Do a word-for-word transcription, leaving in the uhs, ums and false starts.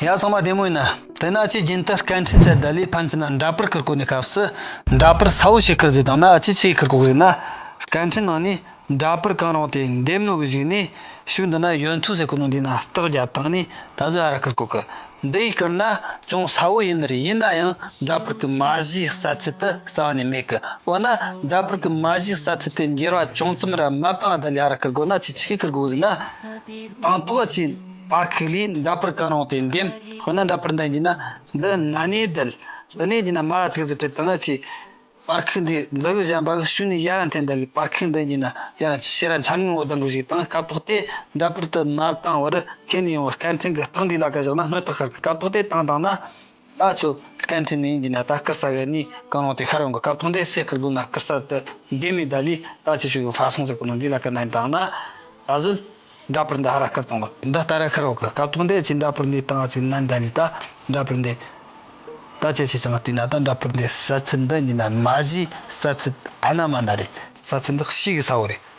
ཡ་ཚང་མ་བདེ་མོ་ཡིན་ན། དེ་ན་ཨ་ཅེ་རྒྱུན་དུ་སྐད་འཕྲིན་ཆ་བརྡལ་ལས་ཕན་ཚུན་ན་འདྲ་པར་ཁུར་གོ་ནི་སྐབས་སུ་འདྲ་པར་གསལ་བོ་ཞིག་ཁུར་ཟེར་དང་ན། ཨ་ཅེ་ཆི་ཁུར་གོ་ཟེར་ན། སྐད་འཕྲིན་ནང་ནས་འདྲ་པར་གང་རུང་དེ་འདེམས་ནོ་གི་གཞུག་ནས་ཤུགས་འདི་ན་ཡོན་ཐུ་ཟེར་གོ་ནོ་འདི་ན་རྟགས་རྒྱབ་བཏང་ནས་ད་གཟོད་ཨ་ར་ཁུར་གོ་གི། འདི་ཡིས་བསྐུར་ན་ཅུང་གསལ་བོ་ཡིན་ནི་རེད། ཡིན་ན་ཡང་འདྲ་པར་གི་མ་གཞིའི་གསལ་ཚད་དེ་རྩ་བ་ནས་མེད་གི། འོ་ན་འདྲ་པར་གི་མ་གཞིའི་གསལ་ཚད་དེ་འགྱུར་བ་ཅུང་ཙམ་ར་མ་བཏང་བ་བརྡལ་ལས་ཨ་ར་ཁུར་གོ་ན་ཅི་ཆི་ཁུར་གོ་ཟེར་ན། དང་ཐོག་ཅིག་པར་ཁུག་ལས་འདྲ་པར་གང་རུང་དེ་འདེམས། དཔེར་ན་འདྲ་པར་འདི་ཡིན་ན་འདི་ན་ནས་བརྡལ། འདི་ནས་ཡིན་ན་མ་ར་ཚིག་ཟིག་བྲིས་བཏང་ན་ཅི། པར་ཁུག་འདི་འཛུལ་གཞན་པ་གི་ཤུལ་ནས་ཡར་ར་འཐེན་བརྡལ་གི། པར་ཁུག་འདི་ཡིན་ན་ཡར་ར་ཕྱི་ར་འཆར་ངོ་བོ་ལྡང་གི་ཞིག་དང་། སྐབས་ཐོག་དེ་འདྲ་པར་དུ་མ་བཏང་བར་འཐེན་ནས་ཡོང་བར་སྐད་འཕྲིན་གི་རྟགས་འདི་ལ་ཀ་བཞག་ན་སྣོད་རྟགས་ཤར་གི། སྐབས་ཐོག་དེ་བཏང་བཏང་ན། ད་ཁྱོད་སྐད་འཕྲིན་ནས་ཡིན་ན་ད་བསྐུར་ས་གི་ནི་གང་རུང་དེ་ཤར་ཡོང་གི། སྐབས་ཐོག་འདི་སེ་བསྐུར་དགོས་ན་བསྐུར་ས་དེ་འདེམས་ནས་བརྡལ་ལས་ད་ཅི་ཞུ་གི་ཧྥ་སོང་ཟེར་གོ་ནོ་འདི་ལ་ཀ་ནན་བཏང་ན། ད་གཟོད་འདྲ་པར་འདི་ཧ་ར་བསྐུར་བཏང་གི། འདི་ལྟར་ར་ཁུར་ཡོང་གི། སྐབས་ཐོག་འདི་ཅི་འདྲ་པར་འདི་བཏང་ཅི་ནན་བརྡལ་ལས་ད་འདྲ་པར་འདི་ད་ཅི་ཞིག་ཅང་བལྟས་ན་ད་འདྲ་པར་འདི་གསལ་ཚད་འདི་ཡིན་ན་མ་གཞི་གསལ་ཚད་ཨ་ན་མ་ན་རེད། གསལ་ཚད་འདི་ཤིག་གི་གསལ་བོ་རེད།